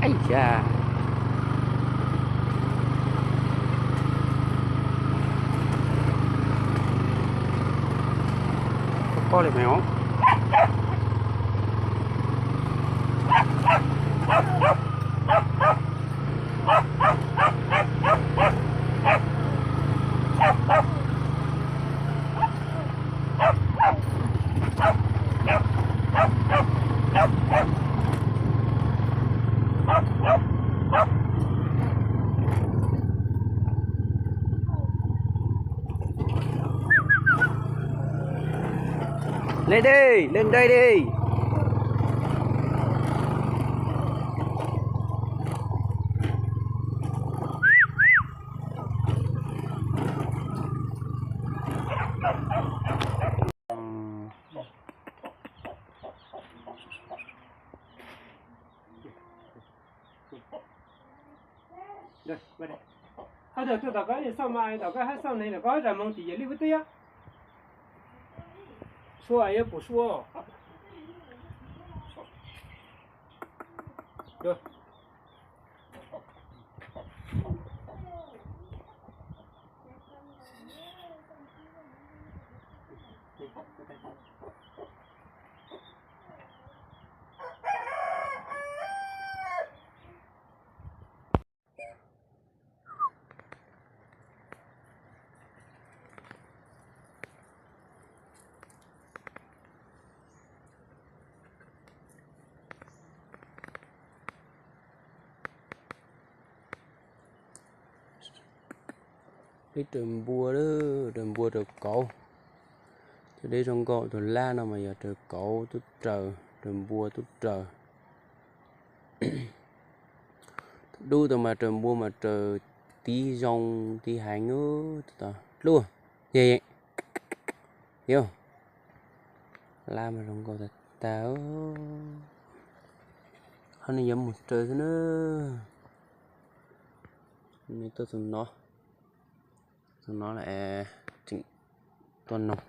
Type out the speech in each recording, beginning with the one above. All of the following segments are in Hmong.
Ais ya. Pob li me os. Lên đi, lên đây đi. Hab tug tuaj tom koj xauj mas, tom koj hab xauj ne, tom koj hab zam moog tim yam li ub teb. Sua yuav pum sua. Deb raws npua, raws npua raws kauv. Cov deb zoo nkauj tug lab no mas yog raws kauv tub raws, raws npua tub raws. Dub tau mas raws npua mas raws tiv zoo tiv heev. Dlub, yog, yog, lab mas zoo nkauj tag tag. Ho nws yuav mus raws xwb na. Nws tuaj tus no, tus no tseem tuaj noog.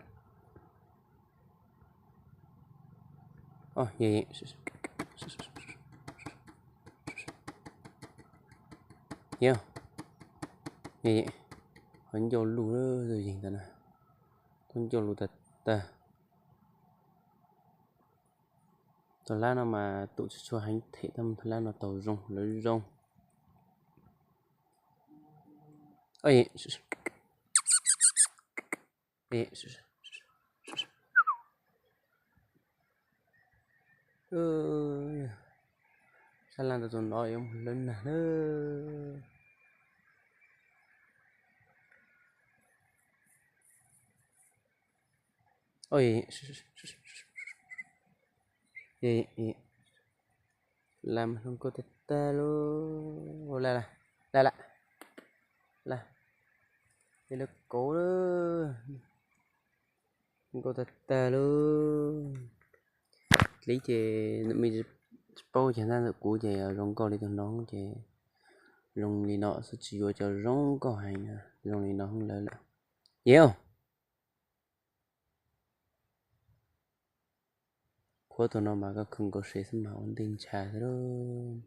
Yog, ho ncauj lug, tus yeeg ntawd na, tus ncauj lug tag tag. Tus lab no mas tus tsis tshua heev, them tus lab no tau zoo lawv zoo. Sab laj ntawd tus no yuav mus lawv nag na. Laj mas zoo nkauj tag tag lauj. Laj, laj, laj, laj. Tej lawv kauv, zoo nkauj tag tag lauj. Dlib ces nws tsis paub, ces ntawm kuv ces zoo nkauj li tus no ces zoo li no xwb, tsis yuav cov zoo nkauj heev, zoo li no lawm lawm. Yog. Qhuav tus no mas koj khwv nkaus sev xwb mas ua ntej ntsha xwb lauj.